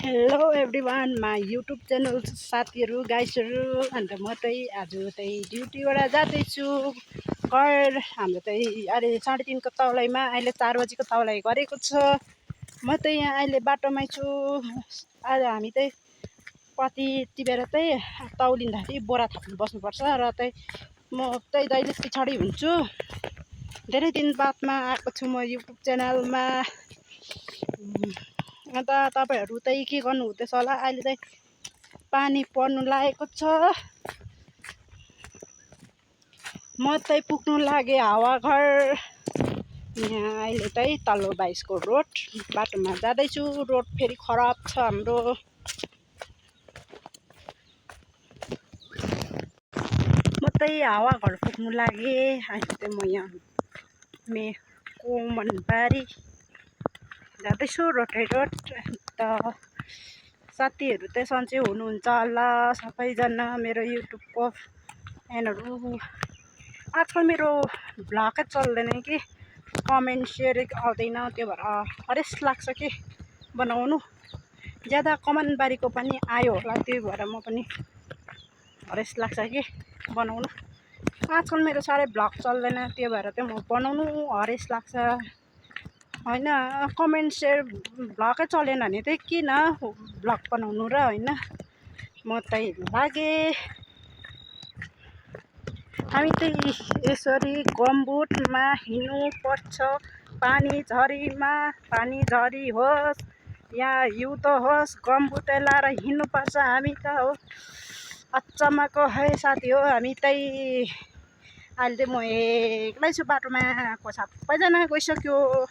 Hello everyone my YouTube channel साथीहरू गाइसहरू। अन्त म चाहिँ आज चाहिँ ड्युटीबाट जाँदैछु घर। हाम्रो चाहिँ अहिले 3:30को तौलाइमा अहिले 4 बजीको तौलाइ गरेको छ। म चाहिँ यहाँ अहिले बाटोमै छु। आज हामी चाहिँ पति टिपेर चाहिँ तौलिँदाखेरि बोरा थाप्नु बस्नुपर्छ र चाहिँ म चाहिँ जहिले पछाडि हुन्छु। धेरै दिन बादमा आएको छु म युट्युब च्यानलमा। अन्त तपाईँहरू चाहिँ के गर्नु हुँदैछ होला? अहिले चाहिँ पानी पर्नु लागेको छ। म चाहिँ पुग्नु लागे हावाघर। यहाँ अहिले चाहिँ तल्लो 22को रोड बाटोमा जाँदैछु। रोड फेरि खराब छ हाम्रो। म चाहिँ हावाघर पुग्नु लागे। अहिले चाहिँ म यहाँ कोमनबारी जाँदैछु रोडै रोड। अन्त साथीहरू चाहिँ सन्चै हुनुहुन्छ होला सबैजना मेरो युट्युबको फ्यानहरू। आजकल मेरो भ्लगै चल्दैन कि कमेन्ट सेयर आउँदैन, त्यो भएर हरेस लाग्छ कि बनाउनु। ज्यादा कमानबारीको पनि आयो होला, त्यो भएर म पनि हरेस लाग्छ कि बनाउनु। आजकल मेरो साह्रै भ्लग चल्दैन, त्यो भएर चाहिँ म बनाउनु हरेस लाग्छ होइन। कमेन्ट सेयर भ्लगै चलेन भने चाहिँ किन भ्लग बनाउनु र होइन। म चाहिँ लागेँ। हामी चाहिँ यसरी गमबुटमा हिँड्नु पर्छ। पानी झरी होस् या हिउँदो होस् गमबुटै लाएर हिँड्नुपर्छ हामी त हो। अचम्मको है साथी हो हामी चाहिँ। अहिले चाहिँ म एक्लै छु बाटोमा, सबैजना गइसक्यो।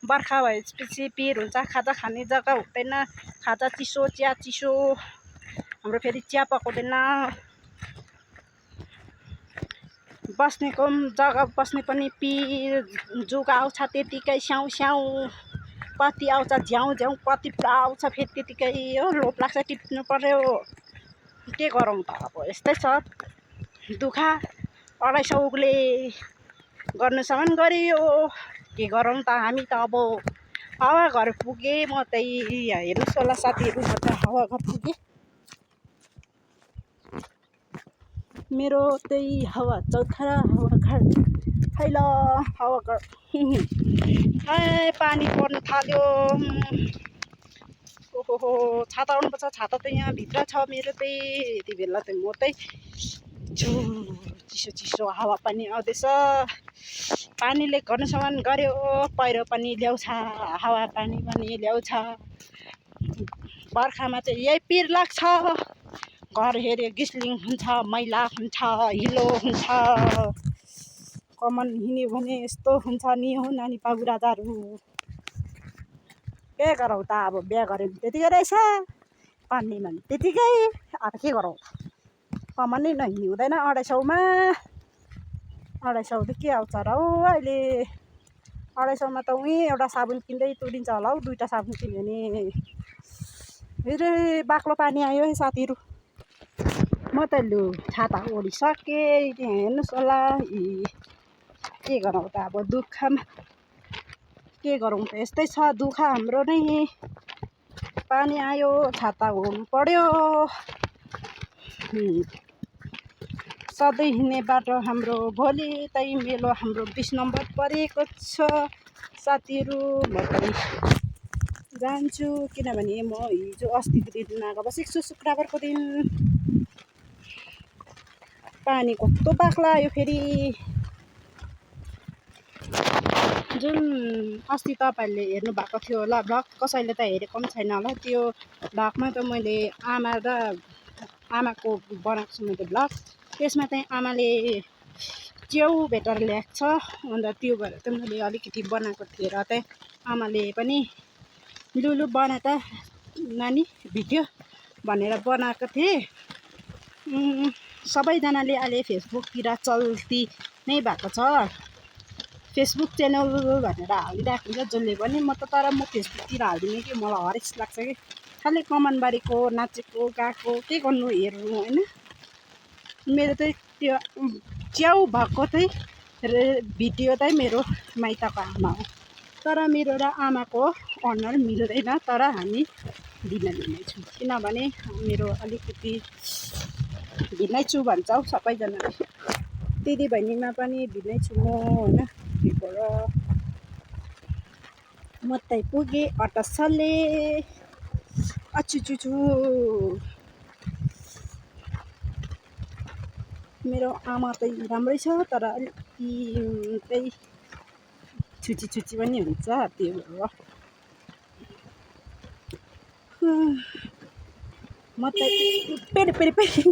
बर्खा भएपछि पिर हुन्छ, खाजा खाने जग्गा हुँदैन। खाजा चिसो, चिया चिसो, हाम्रो फेरि चिया पकाउँदैन। बस्नेको जग्गा बस्ने पनि पिर जुग आउँछ त्यतिकै स्याउ स्याउ। पति आउँछ झ्याउ झ्याउ, पति पुरा आउँछ फेरि त्यतिकै हो। लोभ लाग्छ टिप्नु पर्यो, के गरौँ त अब यस्तै छ दुःख। 250ले गर्नुसम्म गरियो, के गरौँ त हामी त। अब हावाघर पुगेँ म चाहिँ। हेर्नुहोस् होला साथीहरू, म चाहिँ हावाघर पुगेँ। मेरो त्यही हावा चौथरा हावाघर खैल हावाघर। पानी पर्नु थाल्यो। ओहो छाता आउनुपर्छ। छाता त यहाँ भित्र छ मेरो चाहिँ। यति बेला चाहिँ म चाहिँ चिसो चिसो हावा पनि आउँदैछ। पानीले गर्नुसम्म गर्यो, पहिरो पनि ल्याउँछ, हावा पानी पनि ल्याउँछ। बर्खामा चाहिँ यही पिर लाग्छ। घर हेऱ्यो गिस्लिङ हुन्छ, मैला हुन्छ, हिलो हुन्छ। कमान हिँड्यो भने यस्तो हुन्छ नि हो नानी पाहुराजाहरू। के गरौँ त अब, बिहा गऱ्यो भने त्यतिकै रहेछ, पानीमा पनि त्यतिकै। अब के गरौँ, कमानै नहिँड्नु हुँदैन 250मा। 250 त के आउँछ र हौ अहिले। 250मा त उहीँ एउटा साबुन किन्दै तुरिन्छ होला हौ, 2टा साबुन किन्यो भने। फेरि बाक्लो पानी आयो है साथीहरू। म त लु छाता ओढिसकेँ। हेर्नुहोस् होला। के गरौँ त अब, दुःखमा के गरौँ त, यस्तै छ दुःख हाम्रो नै। पानी आयो, छाता ओढ्नु पर्यो। सधैँ हिँड्ने बाटो हाम्रो भोलि चाहिँ मेलो हाम्रो 20 नम्बर परेको छ साथीहरू। म पनि जान्छु, किनभने म हिजो अस्तिको दिन नगएको बसेको छु, शुक्रबारको दिन। पानी कस्तो बाक्ला आयो फेरि। जुन अस्ति तपाईँहरूले हेर्नु भएको थियो होला भ्लग, कसैले त हेरेको पनि छैन होला। त्यो भ्लगमा त मैले आमा र आमाको बनाएको छु मैले भ्लग। त्यसमा चाहिँ आमाले च्याउ भेटेर ल्याएको छ। अन्त त्यो भएर चाहिँ मैले अलिकति बनाएको थिएँ र चाहिँ आमाले पनि लुलु बना त नानी भिडियो भनेर बनाएको थिएँ। सबैजनाले अहिले फेसबुकतिर चल्ती नै भएको छ। फेसबुक च्यानल भनेर हालिरहेको हुन्छ जसले पनि। म त तर म फेसबुकतिर हाल्दिनँ कि, मलाई हरेस लाग्छ कि। खालि कमानबारीको नाचेको गएको के गर्नु हेर्नु होइन। मेरो चाहिँ त्यो च्याउ भएको चाहिँ भिडियो चाहिँ मेरो माइतको आमा हो। तर मेरो र आमाको अनुहार मिल्दैन, तर हामी भिन्नै छौँ किनभने मेरो अलिकति भिन्नै छु भन्छ हौ सबैजनाले। दिदीबहिनीमा पनि भिन्नै छु म होइन। त्यही भएर म त पुगेँ अटसले अचुचुचु। मेरो आमा चाहिँ राम्रै छ तर अलिकति त्यही छुची पनि हुन्छ। त्यही भएर म त पेरे पेरे पेरे।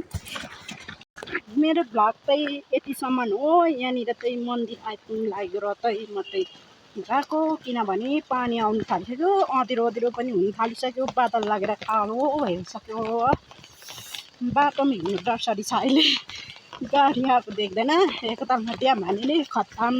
मेरो भ्लग चाहिँ यतिसम्म हो। यहाँनिर चाहिँ मन्दिर आइपुग्नु लागेको र चाहिँ म चाहिँ गएको किनभने पानी आउनु थालिसक्यो, अँध्यारो अँध्यारो पनि हुनु थालिसक्यो, बादल लागेर कालो भइसक्यो। बाटोमा हिँड्नु डरसरी छ अहिले, गाडी आएको देख्दैन, एकतालमा ड्याम हानेले खत्तम।